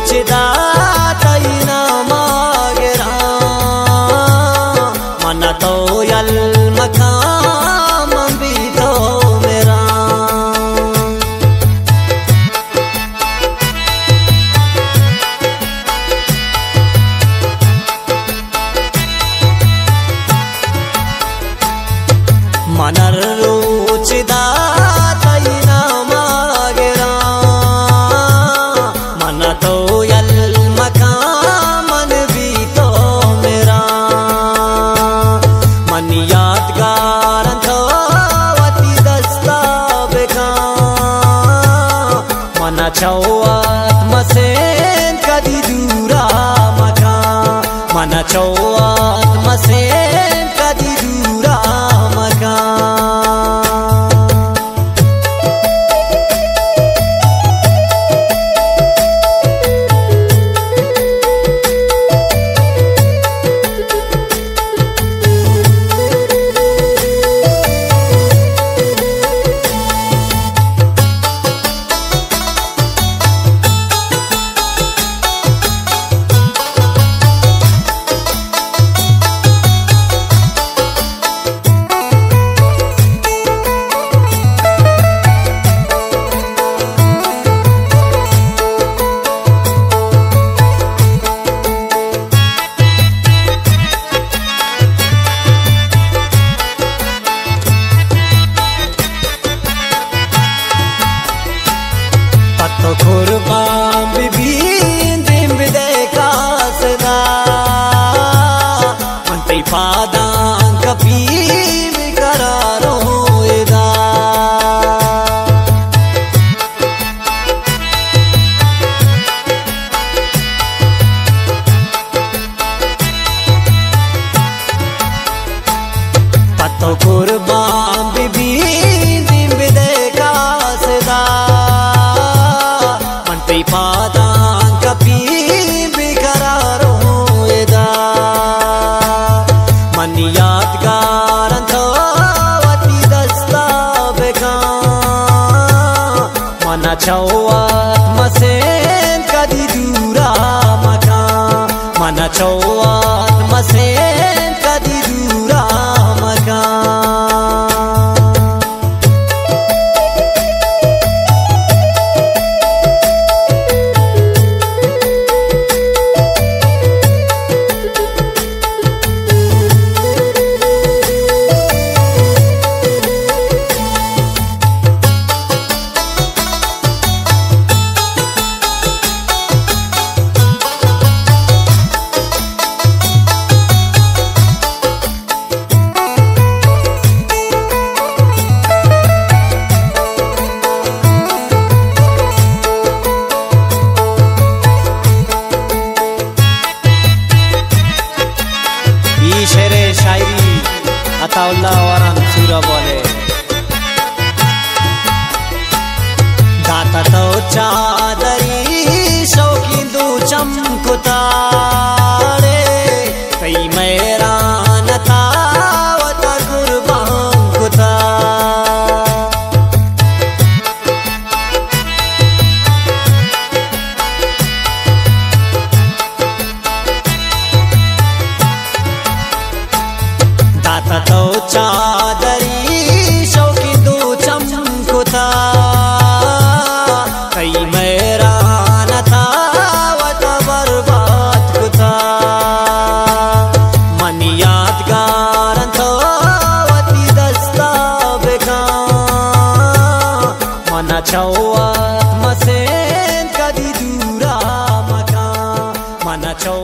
چدا تئی نام ءَ گراں، من تو یل مکاں، من بی تو مراں۔ من ہر روچ ادا تئی نام ءَ گراں، من تو یل مکاں، من بی تو مراں۔ من یادگار آں تو وتی دست ءَ بکاں، من چو وت مسین کدی دور ءَ مکاں، من چو وت مسین کدی دور ءَ مکاں۔ پہ تو قربان ببین دیم بدئے قاصدا، من تئی پاداں کپی بقراروں ادا۔ پہ تو قربان ببین دیم بدئے قاصدا، من تئی پاداں کپی بقراروں ادا۔ من یادگار آں تو وتی دست ءَ بکاں، من چو وت مسین کدی دور ءَ مکاں، من چو وت مسین کدی دور ءَ مکاں۔ اے شعر ءِ شاعری عطا اللہ واران سورہ بولے۔ داتا تو چادری شوقیں دو چم کتاڑے، تئی مہران تا وتا قربان کتا۔ داتا تو چادری شوقیں دو چم کتا، تئی مہران تا وتا برباد کتا۔ من یادگار آں تو وتی دست ءَ بکاں، من چو وت مسین کدی دور ءَ مکاں، من چو